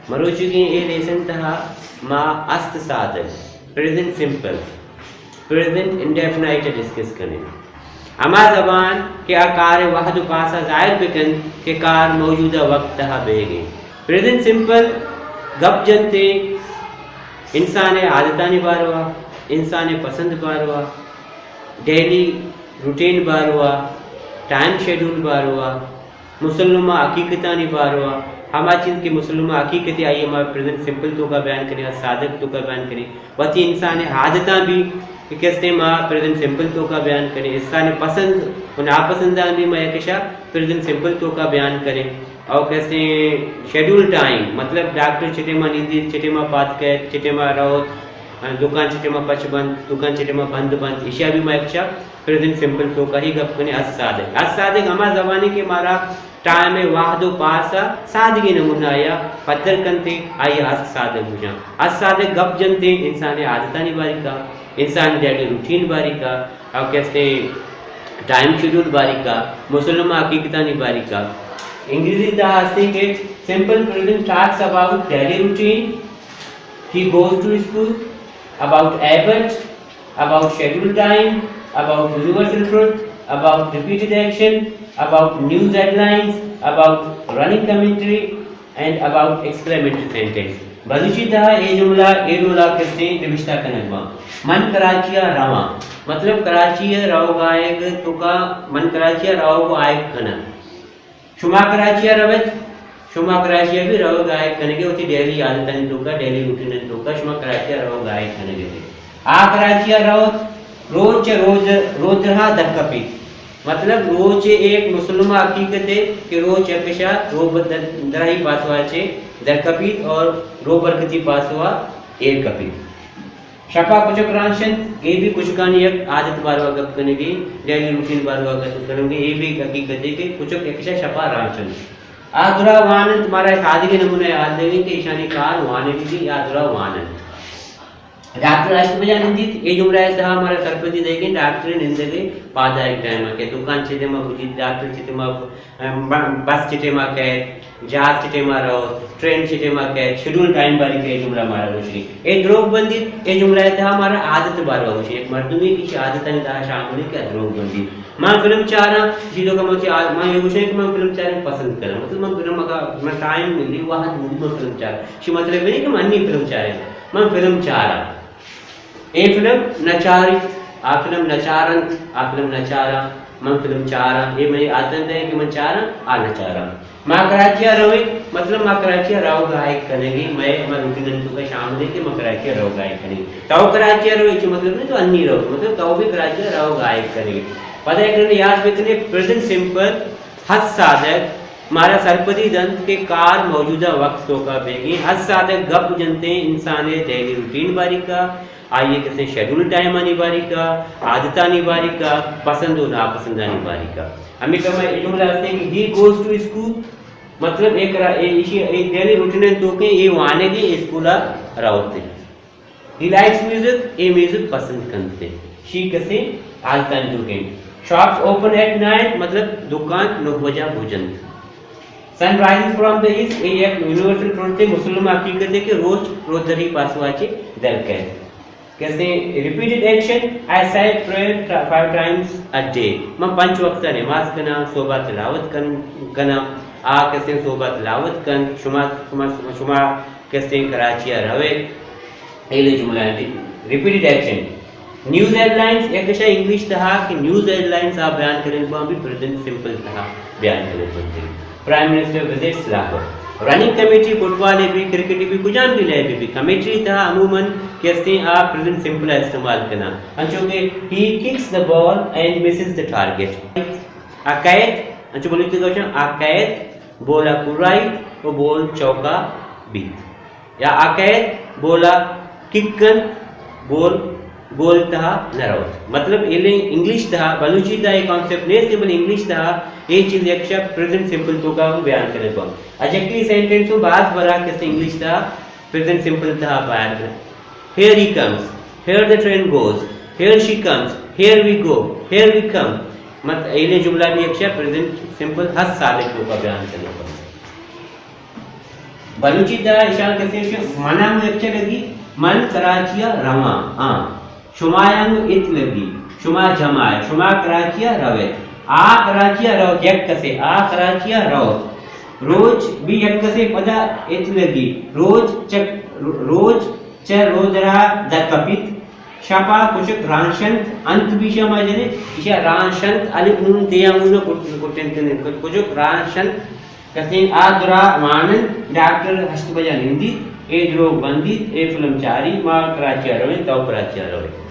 مروچیگیں a lesson تہا ما است سادگ، پریزنٹ سمپل، پریزنٹ انڈیفینائٹ ءَ ڈسکس کنیں۔ ہما زبان کہ آ کار ءِ وہد ءُ پاس ءَ ظاہر بکنت کہ کار موجودہ وقت تہا بیگ ءَ انت۔ پریزنٹ سمپل گپ جنت انسان ءِ عادتانی باروا، انسان ءِ پسند Barwan, daily routine Barwan, time schedule Barwan, مسلمہ حقیقتانی باروا، ہما چیز کہ مسلمہ حقیقتے آئی ءَ ما پریزنٹ سمپل توکا بیان کنیں، است سادگ توکا بیان کنیں۔ وتی انسان ءِ عادتاں بھی کہ کستے ما پریزنٹ سمپل توکا بیان کنیں، انسان ءِ پسند ءُ ناپسنداں بھی ما یک شا پریزنٹ سمپل توکا بیان کنیں۔ او کستے شیڈول ٹائم، مطلب ڈاکٹر چٹے ما نندیت، چٹے ما پاد کئیت، چٹے ما روت، دکان چٹے ما پچ بنت، دکان چٹے ما بند بنت، ایشیا بھی ما یک شا پریزنٹ سمپل توکا ہی گپ کنیں۔ است سادگ، است سادگ ہما زبانے کہ مارا ٹائم ءِ وہد ءُ پاس ءَ سادگیں نمونہ ءَ پدر کنت، آئی ءَ است سادگ گوشاں۔ است سادگ گپ جنت انسان ءِ عادتانی باریکا، انسان ءِ ڈیلی روٹین باریکا، او کستے ٹائم شیڈول باریکا، مسلمہ حقیقتانی باریکا۔ انگریزی تہا ہستے کہ simple present talks about daily routine, he goes to school, about habit, about schedule time, about universal truth, about repeated action, about news headlines, about running commentary, and about exclamatory sentence. Balochi تہا اے جملہ اے ڈولا کستے نبشتہ کنگ باں۔ من کراچی ءَ رواں، مطلب کراچی ءَ روگ آیگ توکا، من کراچی ءَ روگ ءُ آیگ کناں۔ شما کراچی ءَ روت، شما کراچی ءَ بھی روگ آیگ کنگے، وتی ڈیلی عادتانی توکا، ڈیلی روٹینانی توکا شما کراچی ءَ روگ آیگ کنگے۔ آ کراچی ءَ روت، روچ چہ روچ، روچ درہا درکپیت۔ مطلب روچ ایک مسلمہ حقیقتے کہ روچ یک شا روبر در-، درہی پاسوا چے درکپیت اور روبرکتی پاسوا ایر کپیت۔ شپا کچک رانشنت، اے بھی کچکانی یک عادت باروا گپ کنگے، ڈیلی روٹین باروا گپ کنگے، اے بھی حقیقتے کہ کچک یک شا شپا رانشنت۔ آ درا واننت، مارا سادگی نمونہ یاد دیگیں کہ ایشانی کار وانگی یا درا واننت۔ ڈاکٹر ہشت بجا نندیت، اے جملہ ءِ تہا مارا سرپدی دیگیں ڈاکٹر نندگے پادائیگ ٹائم ءَ کہ دکان چہ ٹائم ءَ بجیت، ڈاکٹر چہ ٹائم ءَ، ام، ب-، بس چہ ٹائم ءَ کئیت، جہاز چہ ٹائم ءَ روت، ٹرین چہ ٹائم ءَ کئیت، شیڈول ٹائم باری کہ اے جملہ مارا گوشی۔ اے دروگ بندیت، اے جملہ ءِ تہا مارا عادت باروا گوشی۔ یک مردمے کہ ایشی عادتانی تہا شامل کہ دروگ بندیت۔ من فلم چاراں، چیزوں کا مجھے آ-، من یہ گوشے کہ من فلم چاریں پسند کروں۔ مطلب من فلم اگر من ٹائم ملی، وقت ملی، من فلم چاراں۔ شی مطلب نہیں کہ من نہیں فلم چاریں۔ من فلم چاراں۔ اے فلم نہ چاریت، آ فلم نہ چارنت، آ فلم نہ چاراں، من فلم چاراں۔ اے منی عادت ہے کہ من چاراں، آ نہ چاراں۔ ما کراچی ءَ رویں، مطلب ما کراچی ءَ روگ آیگ کنگی، مئے ہما روٹین انت توکا شامل ہے کہ ما کراچی ءَ روگ آیگ کنگی۔ تو کراچی ءَ روئے، چی مطلب نہیں تو انی رو، مطلب تو بھی کراچی ءَ روگ آیگ کنگی۔ پدا ایک رند یاد بکنے، پریزنٹ سمپل، ہست سادگ، مارا سرپدی دنت کہ کار موجودہ وقت توکا بیگی، ہست سادگ گپ جنتے انسان ڈیلی روٹین باریکا، آئی ءِ کسیں شیڈول ٹائمانی باریکا، عادتانی باریکا، پسند و ناپسندانی باریکا۔ ہمے کم ءَ اے جملہ ہستیں کہ he goes to school، مطلب اے کرا-، اے ایشی، اے ڈیلی روٹین ءِ توکیں اے وانگی اسکول ءَ روتے۔ He likes music، a music پسند کنتے۔ شی کسیں عادتانی توکیں۔ Shops open at night، مطلب دکان نو بجا بوجنت۔ Sun rises from the east، اے یک یونیورسل ٹروتھ ءِ، مسلم حقیقت ہے کہ روچ رودری پاسوا چے در کئے۔ کسے repeated action, I say prayer five times a day، من پنچ وقت نماز کناں، صوبہ تلاوت کن-، کناں، آ کسے صوبہ تلاوت کن، شما، شما، شما کسے کراچی ءَ روے، ایلے جملہ انت۔ Repeated action. نیوز ہیڈلائنز، یک شے انگلش تہا کہ نیوز ہیڈلائنز آ بیان کنگ باں، بھی پریزنٹ سمپل تہا بیان کنگ بنت۔ Prime minister visits Lahore. Running committee, football ءَ بھی، کرکٹ ءَ بھی، کجام بھی لیب ءَ بھی، کمیٹی تہا عموماً کہ استیں آ پریزنٹ سمپل ءَ استعمال کناں۔ انچو کہ he kicks the ball and misses the target۔ آ کئیت، انچو بلوچی ءَ گوشاں، آ کئیت، بول ءَ کرائیت و بول چوکا بیت۔ یا آ کئیت بول ءَ کک کنت، بول گول تہا نہ روت۔ مطلب ایلے انگلش تہا، بلوچی تہا اے کانسیپٹ نیست، بلے انگلش تہا اے چیز یک شے پریزنٹ سمپل توکا ہم بیان کنگ بنت۔ اجیکٹیو سینٹنس و باز برا کسے انگلش تہا پریزنٹ سمپل تہا بیان کنت۔ Here he comes, here the train goes, here she comes, here we go, here we come۔ مت ایلے جملہ بھی یک شے پریزنٹ سمپل ہست سادگ توکا بیان کنگ بنت۔ بلوچی تہا اشاں کسے شو، منا مو اچ لگی، من کراچی ءَ رواں۔ ہاں۔ شما یاں ات لگی، شما جمع ءَ، شما کراچی ءَ رویت۔ آ کراچی ءَ روت، یک کسے، آ کراچی ءَ روت۔ روچ بھی یک کسے پدا ات لگی، روچ چہ، روچ چہ رودرا در کپیت۔ شپا کچک رانشنت، انت بھی شما جنے، ایشا رانشنت، الف نون تے آمون کٹ-، کٹن کنن، کچک رانشنت۔ کسیں آ درا واننت، ڈاکٹر ہشت بجا نندیت، اے دروگ بندیت، اے فلم چاری، ما کراچی ءَ رویں، تو کراچی ءَ روئے۔